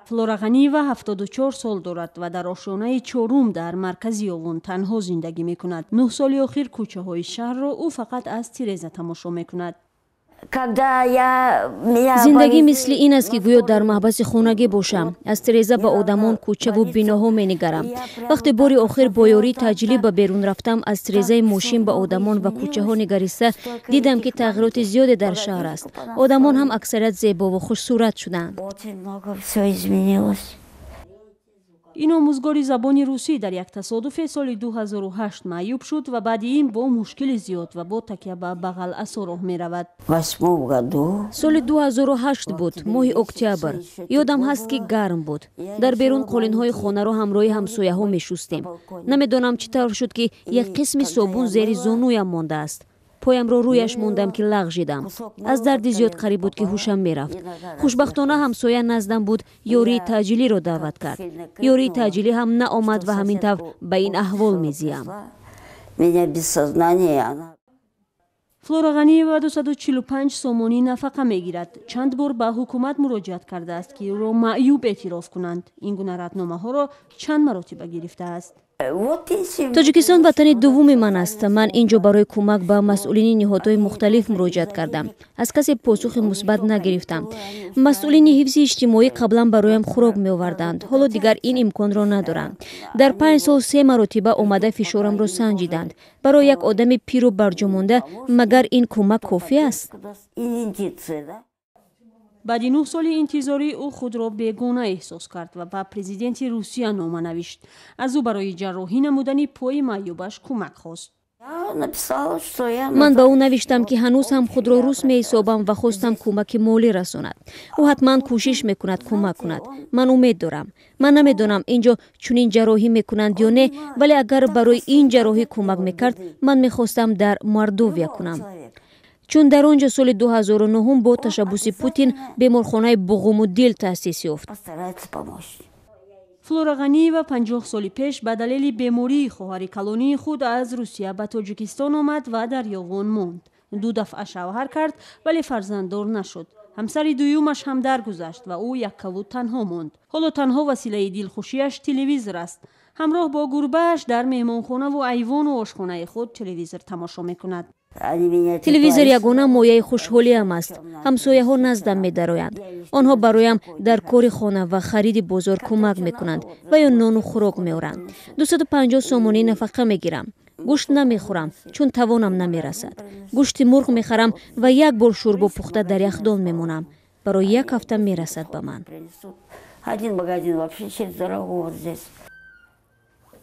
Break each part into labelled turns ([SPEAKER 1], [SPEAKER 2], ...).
[SPEAKER 1] Флора Ғаниева 74 сол дорад ва дар ошёнаи чорум дар маркази Ёвон танҳо зиндагӣ мекунад. 9 соли охир кӯчаҳои шаҳрро ӯ фақат аз тиреза тамошо мекунад.
[SPEAKER 2] Зиндагӣ мисли ин аст, ки гӯё дар маҳбаси хонагӣ бошам. Аз тиреза ба одамон, кӯчаву биноҳо менигарам. Вақте бори охир бо ёрии таъҷилӣ ба берун рафтам, аз тирезаи мошин ба одамон ва кӯчаҳо нигариста дидам, ки тағйироти зиёде дар шаҳр аст. Одамон ҳам аксарият зебову хушсурат шуданд.
[SPEAKER 1] Ин омӯзгори забони русӣ дар як тасодуфе соли 2008 маъюб шуд ва баъди ин бо мушкили зиёд ва бо такя ба бағал асо роҳ меравад.
[SPEAKER 2] Соли 2008 буд, моҳи октябр. Ёдам ҳаст, ки гарм буд. Дар берун қолинҳои хонаро ҳамроҳи ҳамсояҳо мешустем. Намедонам, чӣ тавр шуд, ки як қисми собун зери зонуям мондааст. Поямро рӯяш мондам, ки лағжидам. Аз дарди зиёд қариб буд, ки ҳушам мерафт. Хушбахтона, ҳамсоя наздам буд, ёрии таъҷилиро даъват кард. Ёрии таъҷилӣ ҳам наомад ва ҳамин тавр ба ин аҳвол мезиям.
[SPEAKER 1] Флора Ғаниева 245 сомонӣ нафақа мегирад. Чанд бор ба ҳукумат муроҷиат кардааст, ки ӯро маъюб эътироф кунанд. Ин гуна радномаҳоро чанд маротиба гирифтааст.
[SPEAKER 2] Тоҷикистон ватани дуввуми ман аст. Ман ин ҷо барои кӯмак ба масъулини ниҳодҳои мухталиф муроҷиат кардам. Аз касе посухи мусбат нагирифтам. Масъулини ҳифзи иҷтимоӣ қаблан бароям хӯрок меоварданд, ҳоло дигар ин имконро надорам. Дар 5 сол се маротиба омада фишорамро санҷиданд. Барои як одами пиру барҷомонда магар ин кӯмак кофӣ аст?
[SPEAKER 1] Баъди 9 соли интизорӣ ӯ худро бегона эҳсос кард ва ба президенти Русия нома навишт. Аз ӯ барои ҷарроҳӣ намудани пои маъюбаш кӯмак хост.
[SPEAKER 2] Ман ба ӯ навиштам, ки ҳанӯз ҳам худро рус меҳисобам ва хостам кӯмаки молӣ расонад. Ӯ ҳатман кӯшиш мекунад кӯмак кунад. Ман умед дорам. Ман намедонам, ин ҷо чунин ҷарроҳӣ мекунанд ё не, вале агар барои ин ҷарроҳӣ кӯмак мекард, ман мехостам дар Мордовия кунам, чун дар он ҷо соли 2009 бо ташаббуси Путин беморхонаи буғуму дил таъсис ёфт.
[SPEAKER 1] Флора Ғаниева 50 соли пеш ба далели бемории хоҳари калонии худ аз Русия ба Тоҷикистон омад ва дар Ёвон монд. Ду дафъа шавҳар кард, вале фарзанддор нашуд. Ҳамсари дуюмаш ҳам даргузашт ва ӯ яккаву танҳо монд. Ҳоло танҳо василаи дилхушиаш телевизор аст. Ҳамроҳ бо гурбааш дар меҳмонхонаву айвону ошхонаи худ телевизор тамошо мекунад.
[SPEAKER 2] Телевизор ягона мояи хушҳолиам аст. Ҳамсояҳо наздам медароянд. Онҳо бароям дар кори хона ва хариди бозор кӯмак мекунанд ва ё нону хӯрок меоранд. 250 сомонӣ нафақа мегирам. Гӯшт намехӯрам, чун тавонам намерасад. Гӯшти мурғ мехарам ва як бор шӯрбо пухта дар яхдон мемонам. Барои як ҳафта мерасад ба ман.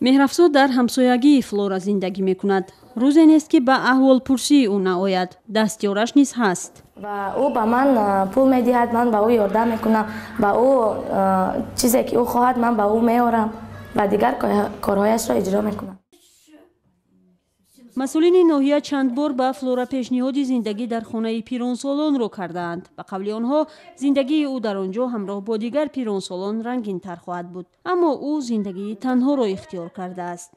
[SPEAKER 1] Меҳрафзод дар ҳамсоягии Флора зиндагӣ мекунад. Рӯзе нест, ки ба аҳволпурсии ӯ наояд. Дастёраш низ ҳаст.
[SPEAKER 3] Ва ӯ ба ман пул медиҳад, ман ба ӯ ёрдам мекунам, ба ӯ чизе ки ӯ хоҳад, ман ба ӯ меорам ва дигар корҳояшро иҷро мекунам.
[SPEAKER 1] Масъулини ноҳия чанд бор ба Флора пешниҳоди зиндагӣ дар хонаи пиронсолонро кардаанд. Ба қавли онҳо, зиндагии ӯ дар он ҷо ҳамроҳ бо дигар пиронсолон рангинтар хоҳад буд, аммо ӯ зиндагии танҳоро ихтиёр кардааст.